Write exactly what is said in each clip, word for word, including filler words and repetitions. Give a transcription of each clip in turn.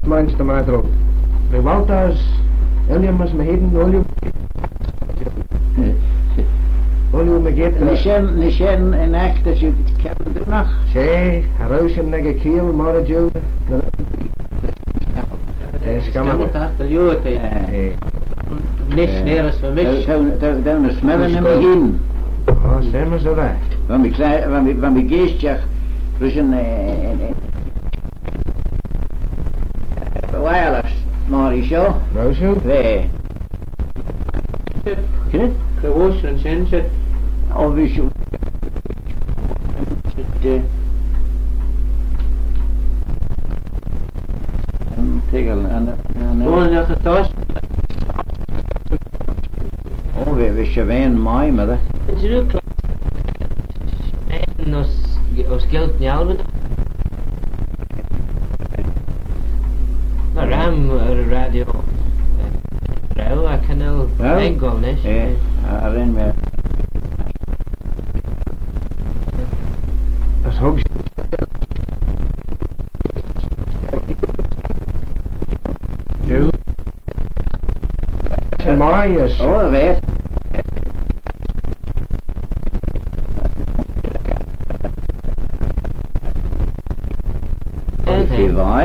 Meinst ta magh dy row. V'eh Walters, William as my hene, William. William my gate. Ny shen, ny shen yn aght ta shiu kione doonaght. She, cha row shin ec y cheeill myr y jiu. Eh, scammagh. Scammagh ta dy liooar, eh. Eh. Nish, eh, neayr's va mish. Dou, dou, dou, dou ny smyrree na my hene. Oh, same as ever. Va mee cla-, va mee, va mee geaishtagh rish yn, eh, eh, eh, wireless, myr shoh. Row shiu? Va. Cre? Cre voish yn shen shet? Oh, va shiu. Shet, eh, yn toiggal, yn, yn, yn. Goaill ennagh y tost. Oh, va, va shiu vean mie, mother. Did you know Cla-, Clann uss, uss Gaelg ny Albin? Ram, eh, radio. Rau, eh, Canal Bengal, nish. Eh, eh, eh, ren mee. As hug. Jeu. Mie as. Oh, va.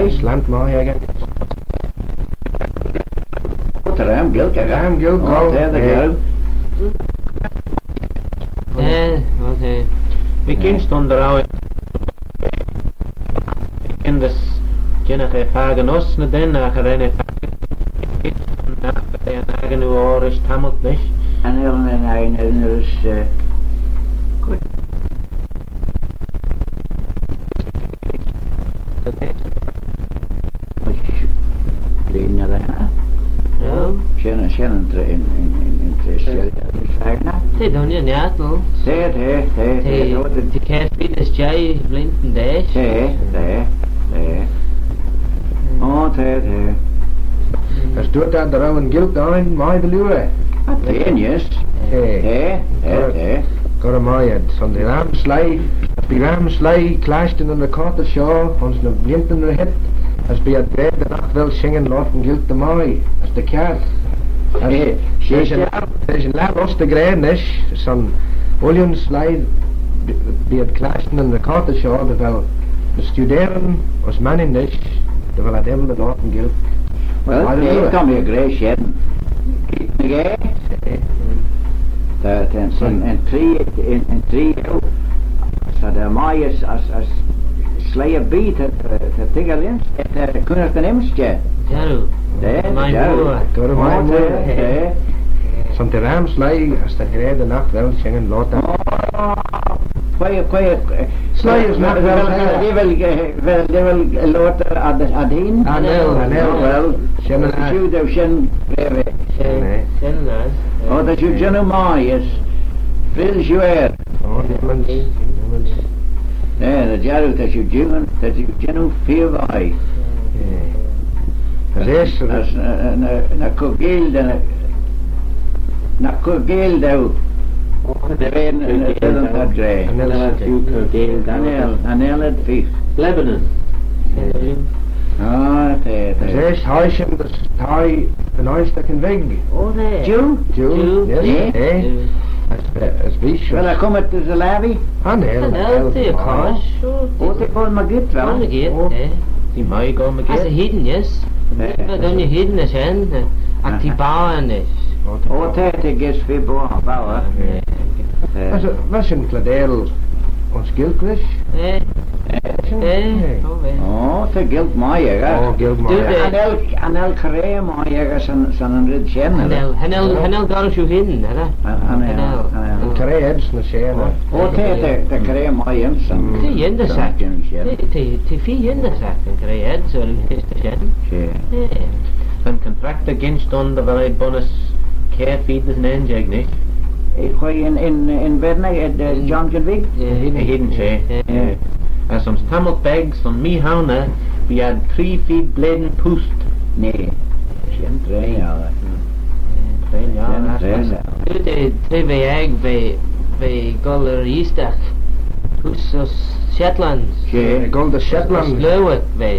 Sleayrt mie echey. Oh, ta ram Gaelg echey. Ram Gaelg, oh, ta, ta, eh. Eh, okay. V'eh ginsh dooin dy row eh. Yindyssagh, jean eh fakin uss ny dyn, agh cha ren eh fakin. Nagh ren eh fakin ooir rish tammylt nish. Cha ren eh fakin ooir rish, eh, good. Shen, shen yn tra-, yn, yn, yn, yn tra-, shen, shen, shen. T'eh dooinney niartal. T'eh, t'eh, t'eh, t'eh, t'eh, t'eh, t'eh. T'eh kiare feed as jeih bleeantyn dy eash. T'eh, t'eh, t'eh. Oh, t'eh, t'eh. As dooyrt ad dy row yn Ghaelg ain mie dy liooar. Ah, t'eh, yes. T'eh. T'eh, t'eh, t'eh. Goll mie ayd, son t'eh ram sleih, bee ram sleih clashtyn yn recortey shoh ayns ny bleeantyn ry heet, as bee ad gra dy nagh vel shinyn loayrt yn Ghaelg dy mie, as dy kiart. As, eh, she, lesh yn, lesh yn laa uss dy ghra nish, son ooilley yn sleih, bee, bee ad clashtyn yn recortey shoh, dy vel ny studeyryn as Mannin nish, dy vel ad abyl dy loayrt yn Ghaelg. Well, eh, ta mee gra shen. Keep me gay. Eh. Ta, ta, yn, yn, yn tree, yn, yn tree, oh, so ta mie as, as, as sleih erbee, ta, ta, ta toiggal ayns, ta, ta coonaghtyn ayns, eh. Jarroo. Eh, mie jarroo. Goll mie. Oh, mie. Eh, eh. Son t'eh ram sleih, as t'ad gra dy nagh vel shinyn loayrt. Oh, quaagh, quaagh, eh, Sleih as nagh vel, vel, vel, eh, vel, vel, eh, loayrt ad, ad hene? Cha nel, cha nel. Oh, well. Shen yn aght. Shiu daue shen, eh, eh. Shen, shen yn aght. Oh, ta shiu jannoo mie, yes. Freill shiu er. Oh, nimmyns, nimmyns. Eh, ta jarroo, ta shiu jannoo, ta shiu jannoo feer vie. Eh. As eisht, as, eh, eh, ny, ny cur-geill da, ny, ny cur-geill daue. Oh, dy ve, eh, eh, eh, eh, gra. Cha nel ad cur-geill daue. Cha nel, cha nel ad feer. Lebanon. Ah, t'eh, t'eh. As eisht, hie shin dys thie yn oastagh yn veg. Oh, t'eh. Jew? Jew, Jew, yes, eh? Eh. As, eh, as bee shiu. Vel eh cummet dys y lappee? Cha nel, cha nel, t'eh, eh, goll. Oh, t'eh goll mygeayrt, vel? Goll mygeayrt, oh, eh. T'eh mie goll mygeayrt. As e hene, yes. Eh. Vel dooinney hene as shen, eh, agh t'eh, aha, bouyr nish. Oh, t'eh, t'eh gys feer bouyr, bouyr. Eh. Eh. As, eh, va shin cladeill ayns Gaelg rish? Eh. Eh. Eh. Oh, eh. Oh, ta Gaelg mie echey. Oh, Gaelg mie echey. Cha nel, cha nel gra mie echey son, son yn red shen, cha nel, cha nel, cha nel goll shiu hene, cha nel. Cha nel, cha nel. Yn gra ayd's ny share. Oh, ta, ta, ta gra mie ayns shen. T'eh yindyssagh. T'eh, t'eh, t'eh feer yindyssagh yn gra ayd's, so yn red shen. Sure. Eh. Ta'n contractor ginsh dooin dy vel eh bunnys kiare feed as nane jeig nish. Eh, quoi yn, yn, yn Verney, eh, dy John Convig? Eh, hene, she. Eh. Eh. As ayns tammylt beg, son mee-houney, bee ad tree feed blein poost. Nee. Shen traa niau. Mm. Traa niau. Shen traa niau. T'eh, t'eh, v'eh ec, v'eh, v'eh goll er eeastagh. Poost ayns Shetlands. She. V'eh goll dys Shetland. Ayns Lerwick, v'eh.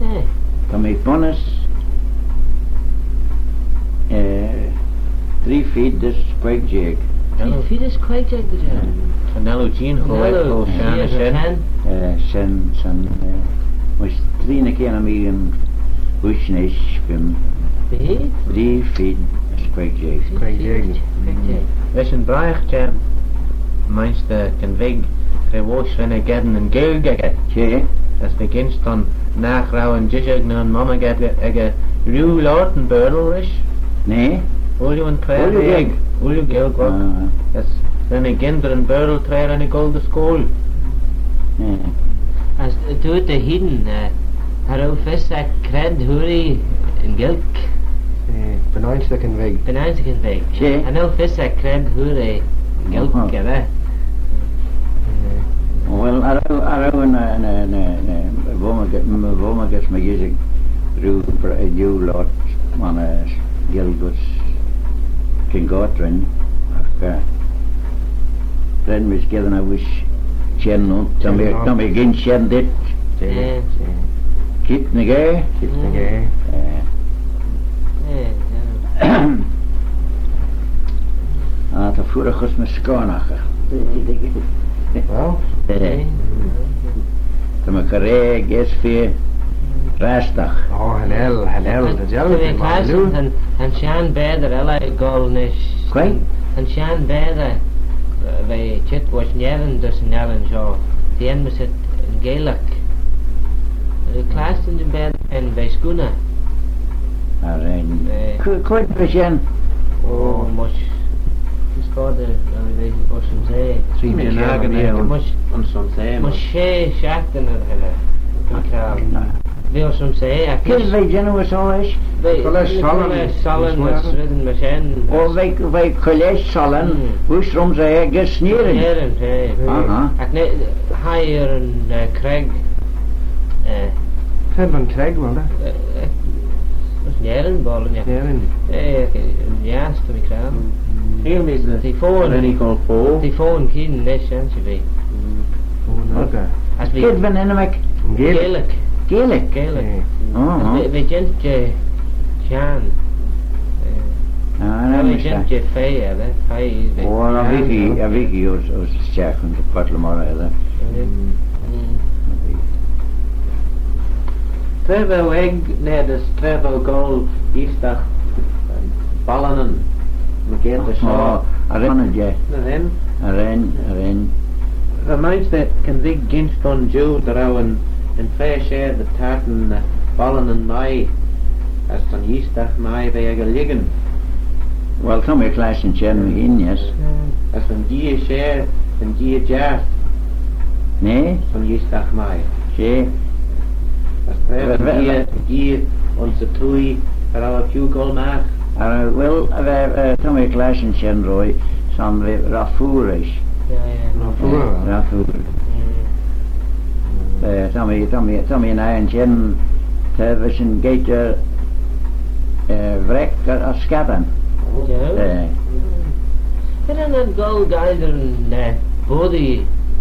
Eh. Ta mee bunnys, eh, tree feed as queig jeig. Tree feed as queig jeig, dy jarroo? Cha nel oo jeeaghyn cho elley, cho shenn, shenn. Eh, shen, shen, eh, mysh tree ny keayrtyn mee yn uish nish, bee. Bee? Tree feed as queig jeig. Queig jeig. Queig jeig. Lesh yn briaght shen, Maighstir Kinvig, tra voish ren eh geddyn yn Ghaelg echey. She. As v'eh ginsh dooin nagh row yn dishag ny yn monnag echey, echey rieau loayrt yn Baarle rish. Nee. Ooilley yn traa. Ooilley Gaelg. Ooilley Gaelg, well. Ah. As ren eh gyndyr yn Baarle tra ren eh goll dy scoill. Nee. As dooyrt eh hene, eh, cha row fys ec cre'n hooar eh yn Ghaelg. Eh, Benaynshaghey Kinvig. Benaynshaghey Kinvig. She. Cha nel fys ec cre'n hooar eh yn Ghaelg, eh. Well, cha row, cha row ny, ny, ny, ny, my vummig, my vummig as my yishig rieau, rieau loayrt, mannagh Gaelg as Kingairtyn, agh, eh, ren mee geddyn eh voish shen, ta mee, ta mee ginsh shen dhyt. Eh. Keep ny ghaa. Keep ny ghaa. Eh. Eh, yeah. Ah, ta fuirraght ayns ny scoinnagh. Well. Eh. Ta my coraa ec feer drastagh. Oh, cha nel, cha nel, ta jeant. Ta'n, ta'n shenn baatey elley goll nish. Quoi? Ta'n shenn baatey, eh, v'eh çheet voish Nerin dys yn ellan shoh. T'eh enmyssit yn Gaelg. Eh, class yn baatey shen, v'eh Schooner. Cha ren. Eh. Cur, cur shen. Oh, mysh. Just cur, eh, v'eh Ocean's Eye. Three men, eh, mysh. Ocean's Eye, mysh. Mysh she shiaghtin er, er, er, v'eh Ocean's Eye, agh. Cre v'eh jannoo ayns shoh? V'eh Colleish Sollin. Colleish Sollin, as red myr shen. Oh, v'eh, v'eh Colleish Sollin, voish Ocean's Eye, gys Nerin. Nerin, eh. Aha. Agh nee, hie er yn, eh, Craig. Eh. Cre va'n Craig, well, eh? Eh, eh, Nerin, boayl, yeah. Nerin. Eh, eh, yes, ta mee credjal. T'eh fo'n, t'eh fo'n keen nish, eh, she v'eh. Fo'n, okay. As v'eh. Cre va'n ennym eck? Gaelic. Gaelic? Gaelic. Eh. Oh, oh. As v'eh, v'eh jeant, eh, shenn. Eh, ah, v'eh jeant, eh, feiyr, eh, feiyr, v'eh. Oh, well, cha bhiodee, cha bhiodee ayns, ayns stiagh yn Purt le Moirrey, eh. Mm. Tra v'ou ec, Ned, as tra v'ou goll eeastagh, eh, balloonan, mygeayrt shoh? Oh, cha ren, eh. Cha ren? Cha ren, cha ren. Va Maighstir Kinvig ginsh dooin jiu dy row yn, yn fer share dy tayrtyn, eh, balloonan mie, as ta'n eeastagh mie v'eh ec y lhiggyn. Well, ta mee clashtyn shen, yes. As yn gheay share, yn gheay jiarg. Nee? Ta'n eeastagh mie. She. As tra va'n gheay, gheay ayns y twoaie, cha row eh feeu goll magh. Ah, well, eh, eh, ta mee clashtyn shen, roie, son v'eh rafoor ish. Yeah, yeah. Rafoor. Eh, rafoor. Mm. Eh, ta mee, ta mee, ta mee yn akin shen, ta, va shin geiyrt, eh, vreck er, er scattyn. Yeah. Eh. Mm. Cre'n nagh goll geiyrt er yn, eh, bodee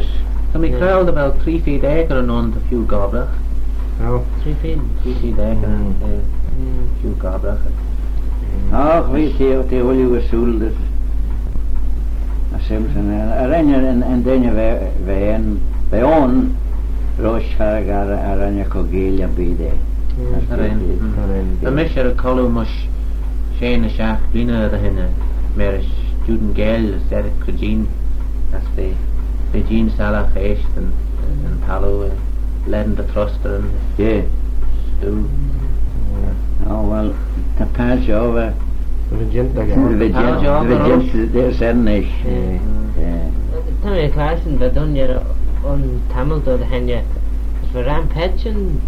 Yes. Ta mee credjal dy vel tree feed acre yn un ta feeu gobbragh. Oh. Tree feed? Tree feed acre, eh, feeu gobbragh. Och, v'eh t'eh, t'eh ooilley ersooyl dys y Simpson. Eh, er ren yn, yn, yn dooinney va, va, va ayn roish farragh er, er ren eh coagile erbee da. Mm. As er ren. Mm. Ta mish er y colloo mysh shey ny shiaght bleeaney er dy henney, marish Juan Gale as Eric Cregeen, as v'eh, v'eh jeeaghyn sollagh eisht yn, yn thalloo, eh, lane dy throstyryn. Yeah. Stoo. Oh, well, ta paitçhey shoh, eh, va jeant, va jeant, va jeant er nish. Yeah. Yeah. Ta mee clashtyn, va dooinney un tammylt er dy henney, as va ram paitçhyn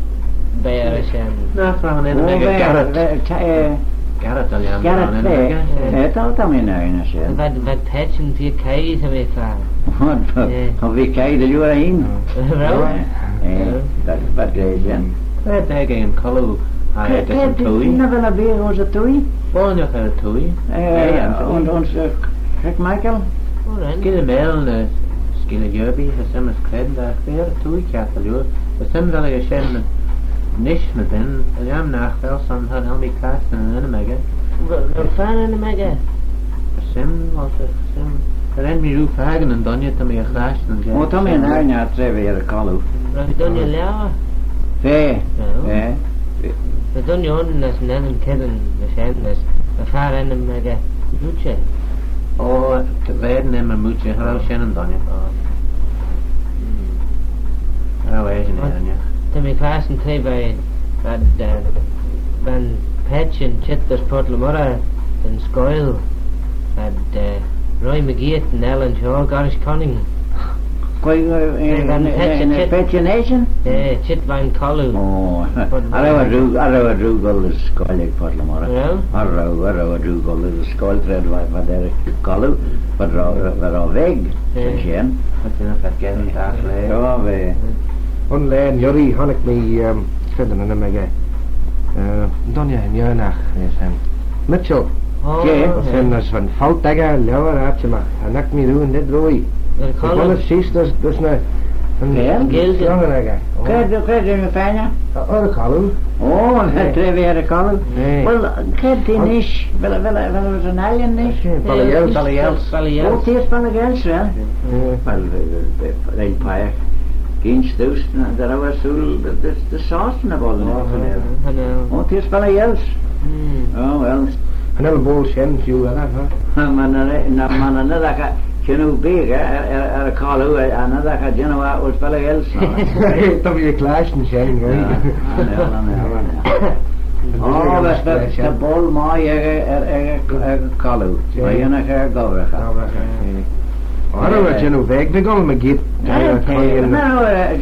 beaghey shen. Nagh ram yn ennym echey? Garrett. Va, va, ta, eh, Garrett, Garrett, eh, eh, ta, ta mee nane shen. Va, va paitçhyn feer caie, ta mee clashtyn. Cha bhí cead dy liooar aym. Row? Eh, eh, but, but, eh, yeah. Cre t'ayd aig yn colloo? Cre, cre, nagh vel eh beaghey ayns y twoaie? B'ainey er y twoaie. Eh, eh, ayns, ayns, eh, Creek Michael? Skeeyll Maayl ny Skeeyll Yerby, cha s'aym's cre'n dagh, v'er y twoaie kiart dy liooar. Cha s'aym vel eh shen nish ny dyn, lhiam nagh vel son cha nel mee clashtyn yn ennym echey. Vel, vel far ennym echey? Cha s'aym, cha s'aym. Cha ren mee rieau fakin yn dooinney, ta mee er clashtyn. O, ta mee er clashtyn tra v'eh er y colloo. Ren dooinney liauyr? V'eh, v'eh. Ren dooinney ayn as nane keddin na shen, as vel far ennym echey Moochey? O, v'eh ennym Moochey, cha row shen yn dooinney. O. Cha row eshyn er dooinney. Ta mee clashtyn tra v'ad, eh, v'ad paitçhyn çheet dys Purt le Moirrey da'n scoill, v'ad, eh, roie mygeayrt yn ellan shoh gollrish Conning. Quoi, eh, eh, v'ad paitçhyn, paitçhyn eshyn? Eh, çheet veih'n colloo. O, cha row eh rieau, cha row eh rieau goll dys scoill ec Purt le Moirrey. Cha row, cha row eh rieau goll dys scoill tra v'ad, v'ad er y colloo, v'ad ro, v'ad ro veg. Shen. Cha ren eh fakin dagh laa. O, v'eh. Un laa yn urree honnick mee, ehm, cre yn ennym echey. Eh, dooinney Inshernagh, eh, shen. Mitchell. O, shen as va'n folt echey liauyr, agh, cha nock mee rieau yn lheid roie. Bunnys sheese dys, dys ny, yn, yn Gaelgagh echey. O. Cre, cre, cre, cre, O, er y colloo. O, tra v'eh er y colloo. Well, cre t'eh nish, vel, vel, vel, vel yn Ailean nish? Balley Else. Balley Else. O, t'eh ass Balley Else, eh? Well, eh, eh, eh, ren peiagh ginsh dooys, dy row eh sooill dy, dy, dy Sostyn, boddey. O, t'eh ass Balley Else. O, well. Cha nel boayl shen feeu elley, ha? Mannagh, na, mannagh, na, jannoo beaghey er, er, er y colloo, eh, cha nel eh jannoo eh ass Balley Else. Ta mee clashtyn shen, right? Ah, cha nel, cha nel, cha nel. O, va, va, ta boayl mie ec, ec, ec, ec y colloo. Mychione er gobbraghey. Gobbraghey, eh. Cha row eh jannoo veg, v'eh goll mygeayrt. Eh, eh, eh,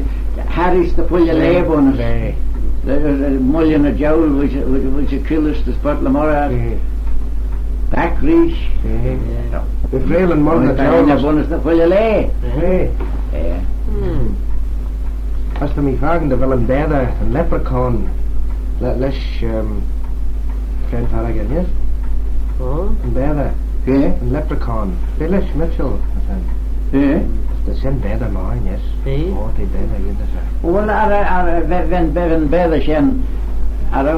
Harry's dy Pooilley Laa bunnys. Eh, eh, eh, Mulley ny Jouyl, which, which, which eh, Killis dys Purt le Moirrey. Eh. Back reesht. Eh. V'eh freayll ayn Mulley ny Jouyl bunnys dy Pooilley Laa. Eh. Eh. Hmm. As ta mee fakin dy vel yn baatey, yn leprechaun, le-, lesh, ehm, cre'n farragh ennagh? O? Yn baatey. Eh? Yn leprechaun. B'leayr Mitchell, as shen. Eh? As shen baatey mie, yes. Eh? O, t'eh baatey yindyssagh. Well, er, er, v'eh, v'eh, v'eh yn baatey shen, er, eh,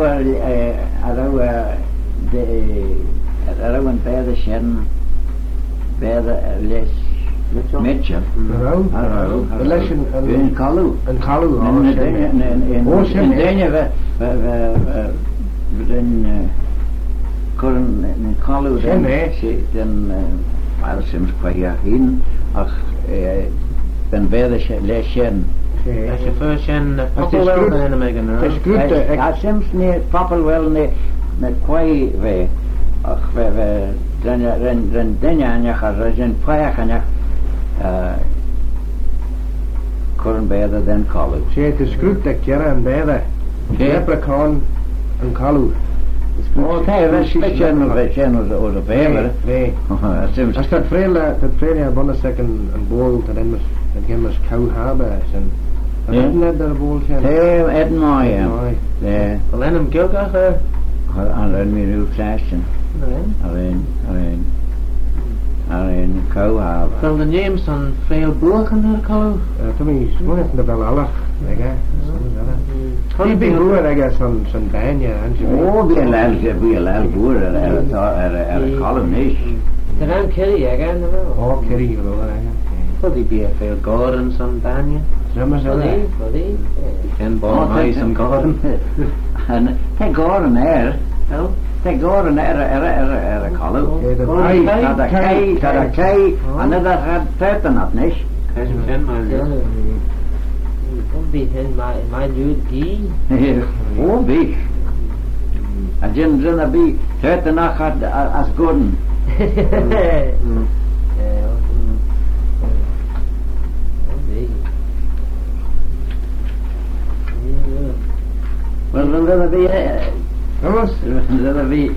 er, eh, dy, er, yn baatey shen, baatey, eh, lesh Mitchell. Mitchell. Mm. Cha row. Cha row, cha row. Lesh yn, yn, yn colloo. Yn colloo, o, shen. Yn, yn, yn, yn, o, shen, yn, eh, dooinney va, va, va, va, va, eh, cur yn, yn colloo. Shen, eh? She, da'n, eh, well, sems quaagh hene, agh, eh, va'n baatey she, lesh shen. Shen. Lesh y fer shen, eh, Popplewell da'n ennym echey, no? T'eh scruit, eh, eh, sems ny Popplewell ny, ny quaagh v'eh, agh va, va, ren, ren, ren dooinney ennagh, ren peiagh ennagh, eh, cur yn baatey da'n colloo. She, t'eh scruit ec jerrey yn baatey. She. Leprechaun yn colloo. O, t'eh, va, va shen, va shen ayns, ayns y baatey. Va, va. As t'ad freayll, eh, t'ad freayll eh bunnys ec yn, yn boayl, t'ad enmyssit, t'ad enmyssit Cow Harbour, shen. T'ad enmyssit er y boayl shen. T'eh, enmyssit, eh. Enmyssit. Vel ennym Gaelgagh, eh? Cha, cha ren mee rieau clashtyn. Cha ren, cha ren. Cha ren, Cow Harbour. Vel dty neaym son freayll buill er y colloo? Eh, ta mee smooinaghtyn dy vel agglagh echey. Mm. Bee, bee mooar echey son, son bainney, eh, ansherbee. O, bee laa, bee laa mooar er, er, er, er y colloo nish. Ta ram kirree echey, nagh vel? O, kirree echey. Foddee bee eh freayll goyryn son bainney. Foddee, foddee. Shen boayl mie son goyryn. T'eh goyryn er. T'eh goyryn er, er, er, er, er y colloo. Ta dy keie, ta dy keie, anchaidagh ad taitnagh nish. Bee shen mie lhieu. O, bee. A jean, jean, bee taitnagh ad, a, as goyryn. Well, well, that'll be, eh, Thomas? That'll be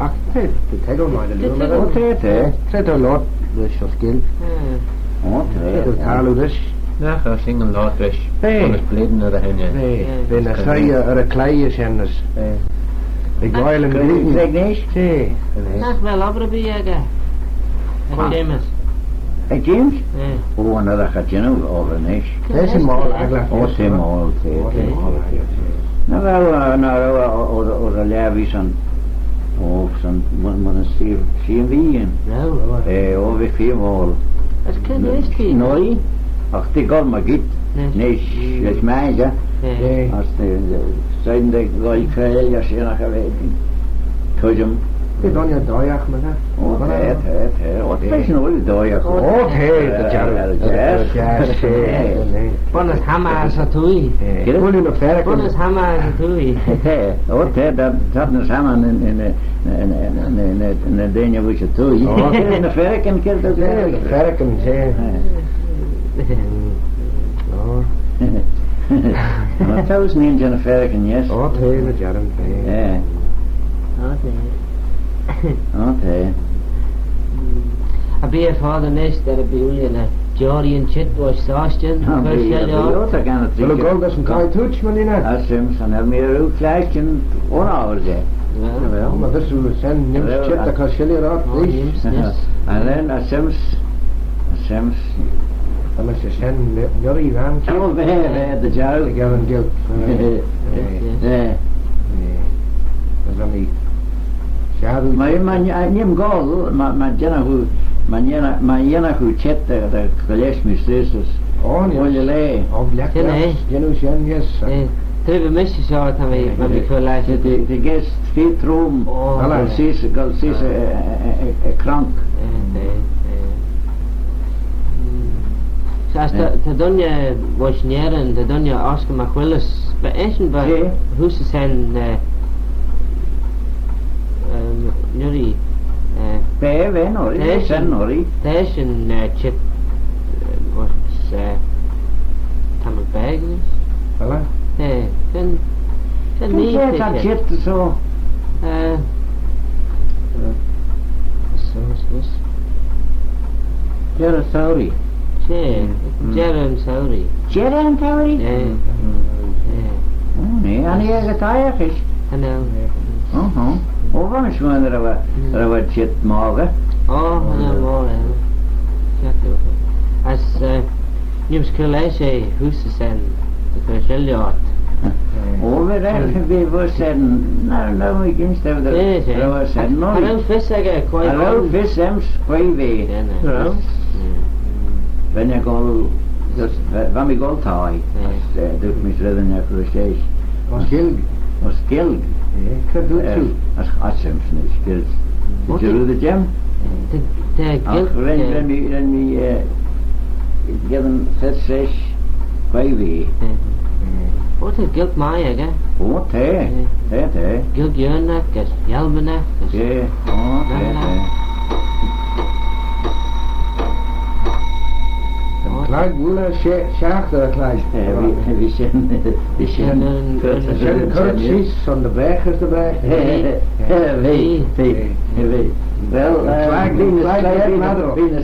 Ach, t'eh, t'eh toiggal mie dy liooar. O, t'eh, t'eh. T'eh, t'eh loayrt rish ayns Gaelg. O, t'eh. T'eh, t'eh loayrt rish. Nagh vel shin loayrt rish. T'eh. Ayns blein dy henney. T'eh. T'eh. Ny soie er y cleigh shen as. T'eh. Ec Gael yn Greek. T'eh. Nagh vel obbyr erbee echey? Ec James. Ec James? Eh. O, nagh vel eh jannoo obbyr nish. T'eh shin moal, agglagh. O, t'eh moal, t'eh, t'eh, t'eh. Nagh vel, eh, nagh vel, eh, o, o, o, dy laa v'ee son, o, son, myr, myr yn sheean, sheean vee. Eh, o, v'ee feer moal. As can I ask you? Noy, ach t'eh goll mygeayrt. Nish, lesh maise. Eh. As t'eh, eh, shegin da ghoaill creill, as shen agh y ve. Tuittym. T'eh dooinney doaieagh, my ta. O, t'eh, t'eh, t'eh. O, t'eh shin ooilley doaieagh. O, t'eh, t'eh jarroo. T'eh, t'eh, t'eh. Bunnys chammah as y twoaie. T'eh. Ooilley ny faaraghyn. Bunnys chammah as y twoaie. T'eh. O, t'eh, t'ad, t'ad ny chammahyn yn, yn, yn, yn, yn, yn, yn deiney veih y twoaie. O. Ny faaraghyn, kiart dy faaraghyn, t'eh. Eh. O. Well, t'ou shin jeant ny faaraghyn, yes. O, t'eh, ny jarroo, t'eh. Eh. O, t'eh. O, t'eh. Cha bee eh foddey nish, dy bee ooilley ny joarreeyn çheet voish Sostyn. O, bee, bee, o, ta gyn y... Vel oo goll dys yn cleigh twoaie, Manninagh? As shen, son er mee rieau clashtyn un hour, eh. Well. Well, my ta shen neem's çheet dy chur shilley ort. O, neem's, yes. And then, as shen, as shen, Ta my shen ny-, nurree ram. O, va, va, dy jarroo. Dy jarroo yn Ghaelg. Eh. Eh. Eh. As on mee. Jarroo. My, my, eh, nee'm goll, my, my yinnagh oo, my yinnagh, my yinnagh oo çheet dy, dy chur lesh mee seose. O, yes. Ooilley laa. O, bleagh, bleagh. Jannoo shen, yes. Eh. Tra va mish shoh, ta mee, my, my cur lesh. T'eh, t'eh, t'eh gys feer trome. O. Goll seose, goll seose, eh, eh, eh, eh, cronk. Eh, eh, eh. Mm. So, as ta, ta dooinney voish Nerin, ta dooinney Oscar McWillis, va eshyn, va, eh, heose shen, eh, eh, nurree, eh, va, va nurree, ta eshyn, shen nurree. Ta eshyn, eh, çheet, eh, voish, eh, Tammylt Beg, yes? Hello? Eh, shen, shen mee, eh, çheet, so. Eh. So, so, so. Jerry Sowrey. T'eh, mm, Jerry Sowrey. Jerry Sowrey? Eh. Mm. Eh. O, nee, cha nee eh gy thie, ish. Cha nel. Uh-huh. O, va mish smaanaghtyn dy row eh, mm, dy row eh çheet moghey. O, cha nel moghey, eh. As, eh, neem's cur lesh eh heose shen, dy chur shilley ort. O, va, va, va, va shen, no, no, we can still do. Eh, eh. Row eh shen, no. Cha row fys echey, eh, quoi. Cha row fys aym's quoi v'eh. Eh, no. Row? Mm. Ren eh goll, just, va, va mee goll thie. Eh. As, eh, dooyrt mee reddyn eh cur lesh. Ayns Gaelg. Ayns Gaelg. Eh, cre dooyrt eh, as, as shen, shen, ayns Gaelg. Did you read it, Jim? T'eh, t'eh, ren, ren mee, ren mee, eh, geddyn fys rish quoi v'ee. Eh. O, ta Gaelg mie echey. O, ta. Eh. Ta, ta. Gaelg Yernagh, as Yelmanagh, as... Yeah. O, ta, ta. Yn clag, ooilley she-, shiaghtin y clag. Eh, bee, bee shin, bee shin. Yn, yn, yn, shen cur sheese son dy bragh as dy bragh. Eh, eh, bee, bee. Well, eh, clag, bee ny clag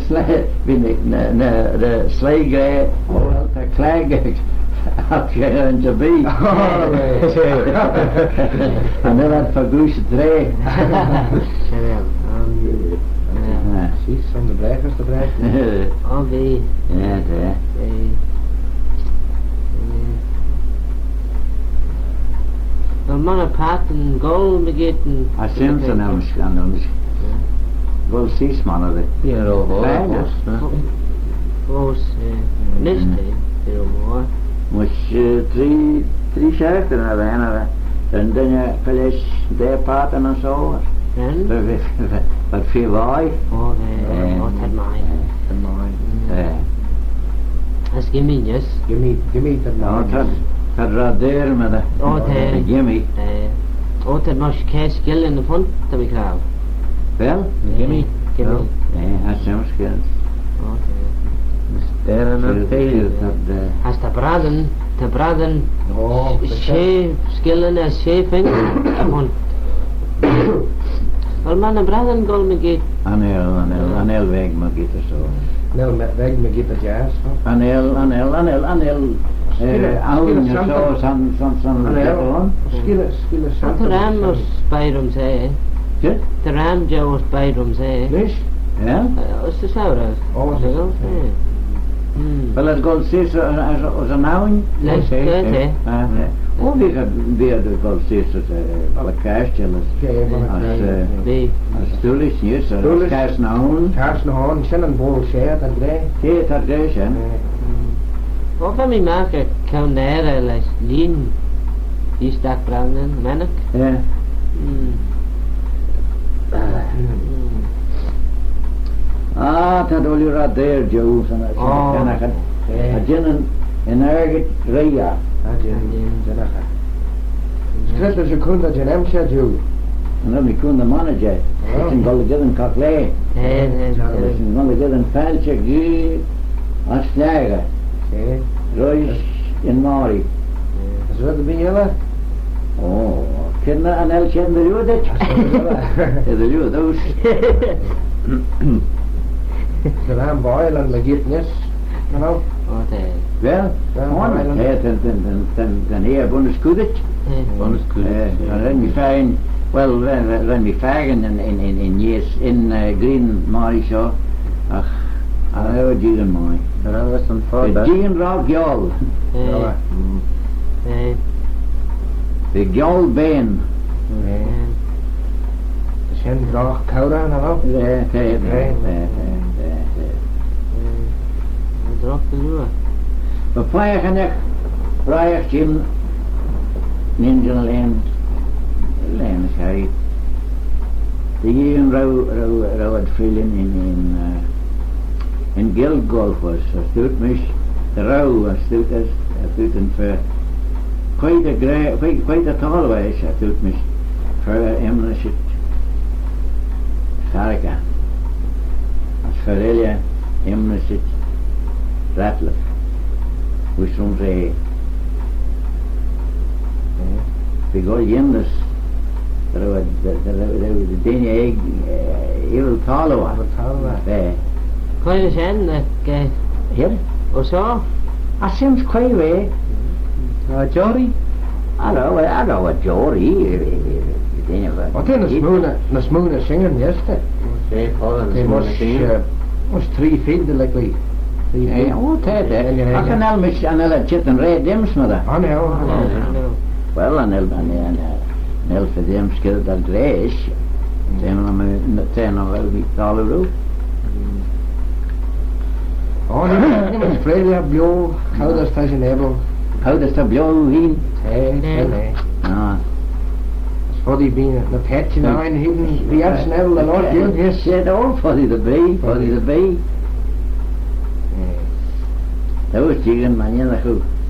sleih, bee ny, bee ny, ny, ny, ny sleih gra, o, well, ta clag ec, ec, eh, yn Jabbee. O, right. Cha nel ad fegooish y traa. Cha nel, um, yeah. Sheese son dy bragh as dy bragh. O, bee. Yeah, yeah. Bee. Bee. Well, monney pattern goll mygeayrt. As shen, shen, eh, mysh, eh, mysh. Goll sheese monney. Yeah, oh, oh, fine, oh, eh? Close, eh, nish, eh, you know, more. Mysh, eh, tree, tree shiaghtin er, er, er, ren dooinney cur lesh daa pattern ayns shoh. Ren? But, but, but feer vie. Oh, eh, eh, oh, t'ad mie. Eh. T'ad mie. Eh. As Jimmy, yes. Jimmy, Jimmy, t'ad mie. Oh, t'ad, t'ad raa deyr, my ta. Oh, ta. Jimmy. Eh. Oh, t'ad mysh kiare skilley ny punt, ta mee credjal. Well? Jimmy. Jimmy. Well, eh, as shen skilley. Oh, ta. As ta braddan, ta braddan. Oh, shey skilley as shey finger y punt. Well, monney braddan goll mygeayrt. Cha nel, cha nel, cha nel veg mygeayrt shoh. Cha nel veg mygeayrt jiass, huh? Cha nel, cha nel, cha nel, cha nel, eh, skilley, awin skilley shoh son, son, son, cha nel. Skilley, skilley son. Ta ram ayns Byrum's, eh? Did? Ta ram jeu ayns Byrum's, eh? Nish? Yeah? Eh, as ta sourey. Oh, as ta sourey. Hmm. Well, t'ad goll sheese, eh, as, as yn awin? Lesh, eh, eh. Ah, eh. Oh, bee, bee ad goll sheese as, eh, Balley Cashtal as, eh, Bee. As Doolish, yes, as Doolish. Cass ny h-Eoin. Cass ny h-Eoin, shen yn boayl share, t'ad gra. Yeah, t'ad gra shen. Eh. O, va mee magh er Counara lesh Lene. East Ack Browning, mennick. Yeah. Hmm. Ah, t'ad ooilley raa deyr jeu son, son, oh, son, eh, eh, cha jeanym yn argid ree. Cha jeanym, cha jeanym. S'cre'd ta shiu coontey jeh'n emshir jiu? Cha nel mee coontey monney jeh. Oh. T'ad goll dy gheddyn coaglee. Eh, eh, eh. T'ad goll dy gheddyn faalçhey gee as sniagey. Eh. Roish yn moghrey. Eh. As red erbee elley? Oh, cre'n, cha nel shen dy liooar dhyt? Dy liooar dhyt. T'ad ram boiley mygeayrt nish, you know? Oh, ta. Well, ta, ta, ta, eh, bunnys cooidit. Eh, bunnys cooidit. Eh, ren mee fakin, well, ren, ren, ren mee fakin yn, yn, yn, yn, yes, yn, eh, ghrian moghrey shoh. Ach, cha row eh jeeaghyn mie. Cha row eh son foddey. Jeeaghyn ro gioal. Eh. Mm. Eh. V'eh gioal bane. Eh. Shen drogh cowrey, nagh row? Eh, eh, eh, eh, eh, eh. Eh. Drogh dy liooar. Va peiagh ennagh, Brian Jim, nyn jannoo laghyn, laghyn shaghey. Dy yeeaghyn row, row, row ad freayllin yn, yn, eh, yn Gaelg golf as, as dooyrt mish, dy row, as dooyrt, as, as dooyrt yn fer, quoi ta gra-, quoi, quoi ta taggloo ish, as dooyrt mish, fer enmyssit farragh, as fer elley enmyssit rattlagh. Voish rhym's eh, eh, v'eh goll yindys dy row, dy, dy, dy, dy, dy deiney aeg, eh, invel taggloo eh. Invel taggloo eh. Eh. Quoi ta shen, eh, eh, ayns shoh? As shen quoi v'eh. Ah, Jory? Ah, no, eh, ah, no, eh, Jory, eh, eh, eh, eh, deiney va. Well, t'eh ny smoo na, ny smoo na shinyn, yes, t'eh. Eh, Paul, ny smoo na shinyn. T'eh mysh, eh, mysh tree feed, like, tree feed. Eh, oh, t'eh, t'eh. Ec cha nel mish, cha nel ad çheet yn raa dym's, my ta. Ah, no, ah, no. Well, cha nel, cha nel, cha nel, cha nel fys dym's kiart dou gra ish. T'eh, no, my, t'eh, no, well, we call it out. Oh, no, no, Australia, bio, how does that enable? How does the bio in? Eh, eh, eh. Ah. As foddee bee ny paitçhyn ain hene, bee ad snavel yn oayl, yes. Shen, oh, foddee dy bee, foddee dy bee. Eh. That was jigging, man, you know.